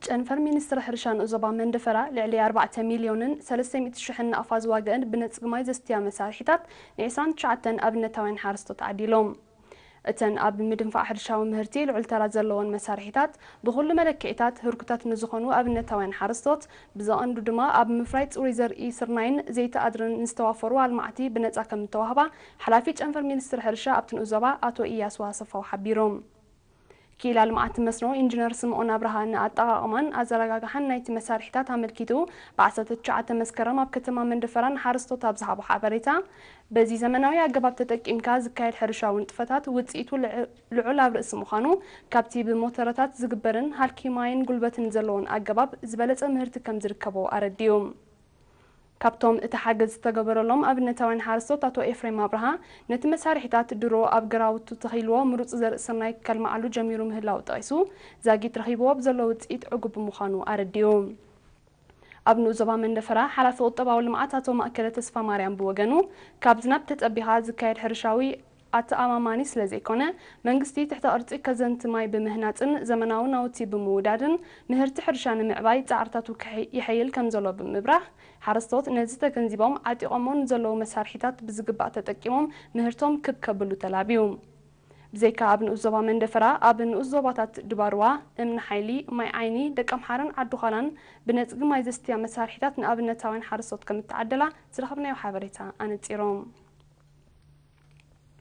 ጨንፈር ሚኒስትሪ ሕርሻ ንኡስ ዞባ መንደፈራ ልዕሊ ኣርባዕተ ሚልዮንን ሰለስተ ሚእቲ ሽሕን ናቕፋ ዝዋግእን ብነጽጊ ማይ ዘስትያ መሳርሒታት ን ዕስራን ትሽዓተን ኣብነታውያን ሓረስቶት ዓዲሎም። እተን ኣብ ምድንፋዕ ሕርሻዊ ምህርቲ ልዑል ተራ ዘለዎን መሳርሒታት ብኹሉ መለክዒታት ህርኩታት ንዝኾኑ ኣብነታውያን ሓረስቶት ብዘቐንዱ ድማ ኣብ ምፍራይ ጽሩይ ዘርኢ ስርናይን ዘይቲ ኣድርን ንዝተዋፈሩ ኣልማዕቲ ብነጻ ከም እተዋህባ ሓላፊ ጨንፈር ሚኒስትሪ ሕርሻ ኣብቲ ንኡስ ዞባ ኣቶ ኢያሱ ኣሰፋው ሓቢሮም። ክኢላ ልምዓት መስኖ ኢንጂነር ስምኦን ኣብርሃ ንኣጠቓቕማን ኣዘረጋግሓን ናይቲ መሳርሒታት ኣመልኪቱ ብ ዓሰርተ ትሽዓተ መስከረም ኣብ ከተማ መንደፈራ ንሓረስቶት ኣብ ዝሃቦ ሓበሬታ፣ በዚ ዘመናዊ ኣገባብ ተጠቂምካ ዝካየድ ሕርሻዊ ንጥፈታት ውፅኢቱ ልዑል ኣብ ርእሲ ምዃኑ፣ ካብቲ ብሞተረታት ዝግበርን ሃልኪ ማይን ጉልበትን ዘለዎን ኣገባብ ዝበለፀ ምህርቲ ከም ዝርከቦ ኣረዲኡ። ካብቶም እቲ ሓገዝ ዝተገበረሎም ኣብነታውያን ሓረስቶት ኣቶ ኤፍሬም ኣብርሃ፣ ነቲ መሳርሒታት ድሮ ኣብ ገራውቱ ተኺልዎ ምሩፅ ዘርኢ ስርናይ ከልምዓሉ ጀሚሩ ምህላው ጠቒሱ፣ ዛጊት ረኺብዎ ብዘሎ ውፅኢት ዕጉብ ብምዃኑ ኣረዲኡ። ኣብ ንኡስ ዞባ መንደፈራ ሓላፊ ቁጠባዊ ልምዓት ኣቶ ማእከለ ተስፋማርያም ብወገኑ፣ ካብ ዝናብ ተጸቢኻ ዝካየድ ሕርሻዊ ኣተኣማማኒ ስለ ዘይኮነ፣ መንግስቲ ትሕተ ቅርጺ ከዘንቲ ማይ ብምህናጽን ዘመናዊ ናውቲ ብምውዳድን ምህርቲ ሕርሻ ንምዕባይ ጻዕርታቱ ክሐ-፣ ይሐይል ከም ዘሎ ብምብራህ፣ ሓረስቶት ነዚ ተገንዚቦም ዓጢቖሞ ንዘለዉ መሳርሒታት ብዝግባእ ተጠቂሞም ምህርቶም ክብ ከብሉ ተላብዩ። ብዘይካ ኣብ ንኡስ ዞባ መንደፈራ፣ ኣብ ንኡስ ዞባታት ድባርዋ፣ እምኒ ሓይሊ፣ ማይ ዓይኒ፣ ደቀምሓረን ዓዲ ዃላን ብነጽጊ ማይ ዘስትያ መሳርሒታት ንኣብነታውያን ሓረስቶት ከም እተዓደላ ዝረኸብናዮ ሓበሬታ ኣነጺሮም።